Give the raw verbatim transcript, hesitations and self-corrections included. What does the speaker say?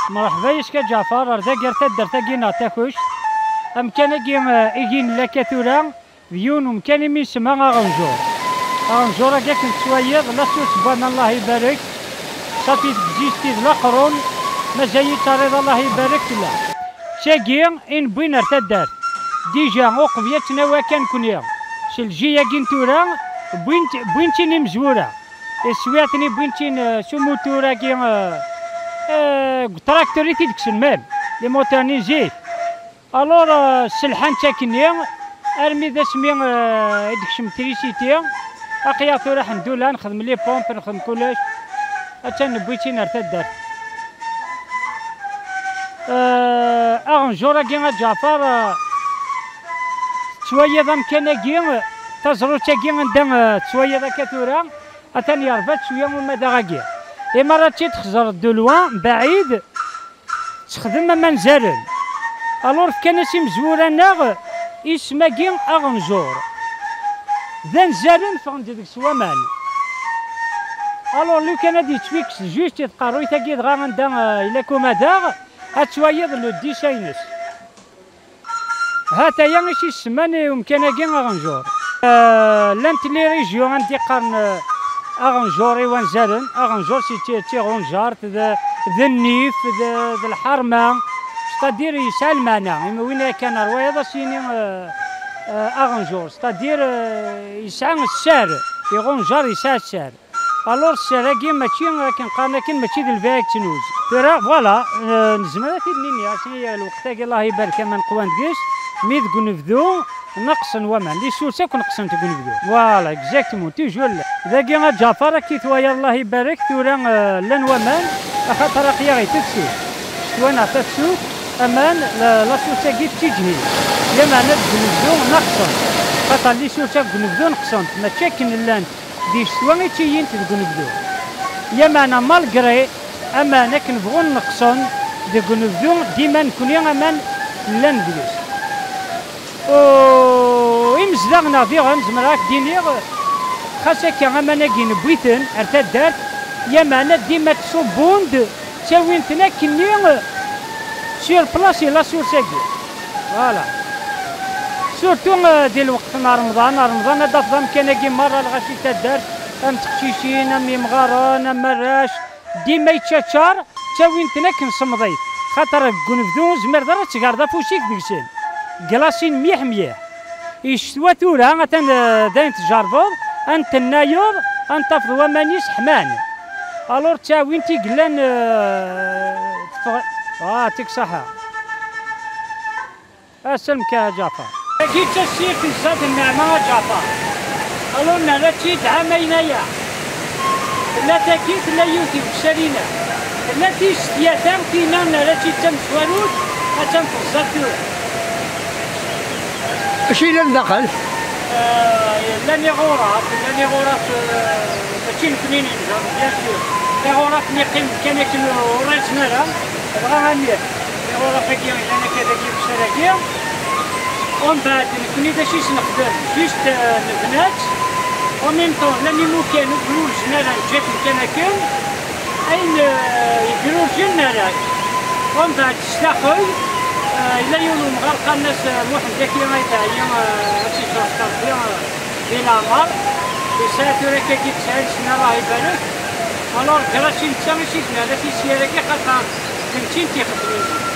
Mreḥba yis-k a Ǧaɛfar, ar dagi ar taddart-agi neɣ Takuct. Amkan-agi, eh, igi nella akka tura, d yiwen umkan imi nsemma Aɣenjur. Aɣenjur-agi akken tettwaliḍ, la source n waman, Allah ibarek. Safi tgezzizt d laqrun, mazal yettarriḍ, Allah ibarek fell-am. Tagi i newwin ar taddart. Dija, uqbel ad tt-nawi akka nekni, s lǧi-agi n tura, wwin-tt, wwin-tt-in imezwura. Swiɛt-nni wwin-tt-in, eh, s umutur-agi, eh, eh, deg utraktur i t-id-kksen même, les moteurs-nni n zik. Alors, eh, sselḥan-tt akkenni, armi d asmi, eh, i d-tekcem trisiti, aql-aɣ tura ḥemdullah, nexdem les pompes, nexdem kullec, attan newwi-tt-in ar taddart. Eh, aɣenjur-agi a Ǧaɛfar, eh, tettwaliḍ amkan-agi, taẓrut-agi anda, eh, tettwaliḍ akka tura, atan yerba-d cwiya umadaɣ-agi. Imi ara tt-id-txeẓreḍ de loin, mbaɛid, texdem aman zaren. Alors fkan-as imezwura-nneɣ isem-agi aɣenjur. D anzaren ffɣen-d deg-s waman. Alors lukan ad yettwikkes juste i tqerruyt-agi dɣa anda, eh, yella kumadaɣ, ad twaliḍ le dessin-ines. Hataya i s-isemman i umkan-agi aɣenjur. Eh, llant les régions anda i qqaren, eh, aɣenjur i wanzaren, aɣenjur si ti-, d tiɣunjart, d, d nnif, d, d lḥerma, c'est-à-dire yesɛa lmeɛna, imi win yakan ar wayeḍ ad s-yini, eh, eh, aɣenjur, c'est-à-dire, eh, yesɛa sser, iɣunjar yesɛa sser. Alors sser-agi mačči akken qqaren akken, mačči d lbiɛ i yettnuz. Tura, voilà, eh, nezmer ad t-id-nini, asmi lweqt-agi, Allah ibarek, aman qwan deg-s, mi deg unebdu neqsen waman, les sources akk neqsent deg unebdu. Voilà, exactement, toujours la. Dagi a Ǧaɛfar, akka i twalaḍ, Allah ibarek, tura, eh, llan waman, axaṭer aql-aɣ i tefsut. Ccetwa neɣ tafsut, aman, la, la source-agi tettiǧhid. Lameɛna deg unebdu neqsen. Axaṭer les sources akk deg unebdu neqsent, mačči akken llant di ccetwa i ttilint deg unebdu. Lameɛna malgré aman akken bɣun neqsen deg unebdu, dima nekni aman llan deg-s. U imezdaɣ-nneɣ diɣen, zemreɣ ad ak-d-iniɣ, xas akka aman-agi newwi-ten ar taddart, lameɛna dima ttṣubbun-d, ttawin-ten akkenni sur place i la source-agi. Voilà. Surtout, euh, di lweqt n Remḍan, Remḍan ad d-tafeḍ amkan-agi merra lɣaci n taddart, am teqcicin, am yimɣaren, am arrac, dima yettaččar, ttawin-ten akken semḍit, xaṭer deg unebdu ur tezmireḍ ara ad tegreḍ afus-ik deg-sen, glasin mliḥ mliḥ. I ccetwa tura, atan, eh, d ayen tjerrbeḍ, ad n-tennayeḍ, ad n-tafeḍ waman-is ḥman. Alors d taɛwint i yellan, eh, teffeɣ. Ah, ṭik ṣaḥa. Aslem-k a Ǧaɛfar. Tagi d tasirt n Zad Nneɛma a Ǧaɛfar. Alors nerra-tt-id ɛamayen aya. Tella tagi, tella yiwet deg Usalina. Tella tis tlata, tina nerra-tt-id d tamezwarut, attan teẓẓad tura. Acu yellan daxel? Eh, llan iɣuraf, llan iɣuraf, eh, mačči nekni i yenza, bien sûr. Iɣuraf-nni qqimen kan akken ur rriẓen ara, dɣa aniɣ. Iɣuraf-agi yellan akka dagi, deg usar-agi. Umbeɛd, nekni d acu i s-nexdem? Juste, eh, nebna-tt. En même temps, llan imukan ur grurjen ara, neǧǧa-ten kan akken. Ayen, eh, yegrurjen nerra-t. Umbeɛd s daxel, eh, yella yiwen umɣar qqaren-as, eh, Muḥend Akli Ayt Ɛli, eh, ad t-yeǧǧ Rebbi, eh, di leɛmer. Yesɛa tura akka-agi tesɛin sna, Allah ibarek. Alors, grâce i netta i s-yezmer ad t-yesser-agi, xaṭer d netta i t-ixedmen.